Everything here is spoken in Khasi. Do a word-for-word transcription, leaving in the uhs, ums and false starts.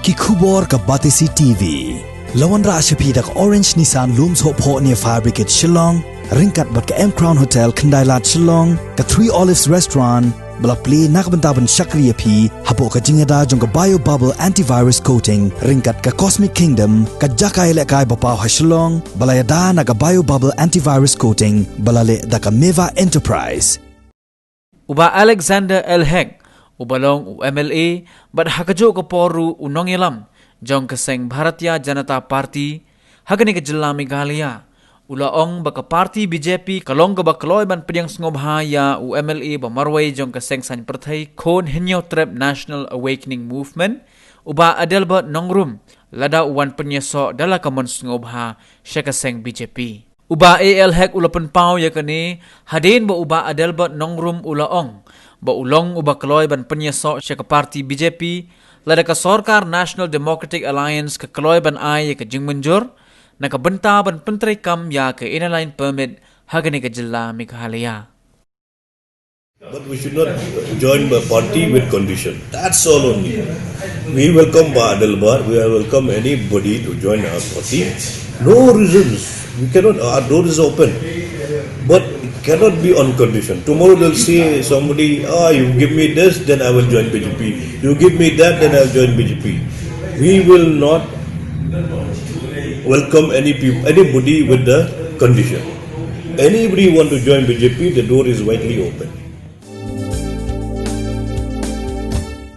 Ki khubor ka Batesi T V. La wanrah sha phi da ka Orange Nissan Lum Sohphoh near Fire Brigade Shillong, ryngkat bad ka M Crown Hotel Khyndailad Shillong, ka Three Olives Restaurant, ba la plie na ka bynta ban shakri ïa phi hapoh ka jingïada jong ka Bio Bubble Antivirus Coating, ryngkat ka Cosmic Kingdom, ka jaka ïalehkai ba paw ha Shillong, ba la ïada na ka Bio Bubble Antivirus Coating, ba la leh da ka Meva Enterprise. U Bah Alexander L Hek, uba long u M L A, bad ha kajuh ka por ruh u nongïalam jong ka seng Bharatiya Janata Party ha kane ka jylla Meghalaya, u la ong ba ka party B J P ka long kaba kloi ban pdiang sngewbha ïa u M L A ba marwei jong ka seng saiñ pyrthei Khun Hynñiewtrep National Awakening Movement, u Bah Adelbert Nongrum, lada u wan pynïasoh da la ka mon sngewbha sha ka seng B J P. U Bah A L Hek u la pynpaw ïa kane hadien ba u Bah Adelbert Nongrum u la ong ba u long uba kloi ban pynïasoh sha ka party B J P lada ka sorkar National Democratic Alliance ka kloi ban ai ïa ka jingmynjur na ka bynta ban pyntreikam ïa ka Inner Line Permit ha kane ka jylla Meghalaya. But we should not join the party with condition. That's all only. We welcome Bah Adelbert. We welcome anybody to join our party. No reasons. We cannot. Our door is open. But it cannot be on condition. Tomorrow they'll say somebody, ah, you give me this, then I will join B J P. You give me that, then I'll join B J P. We will not welcome any people, anybody with the condition. Anybody want to join B J P, the door is widely open.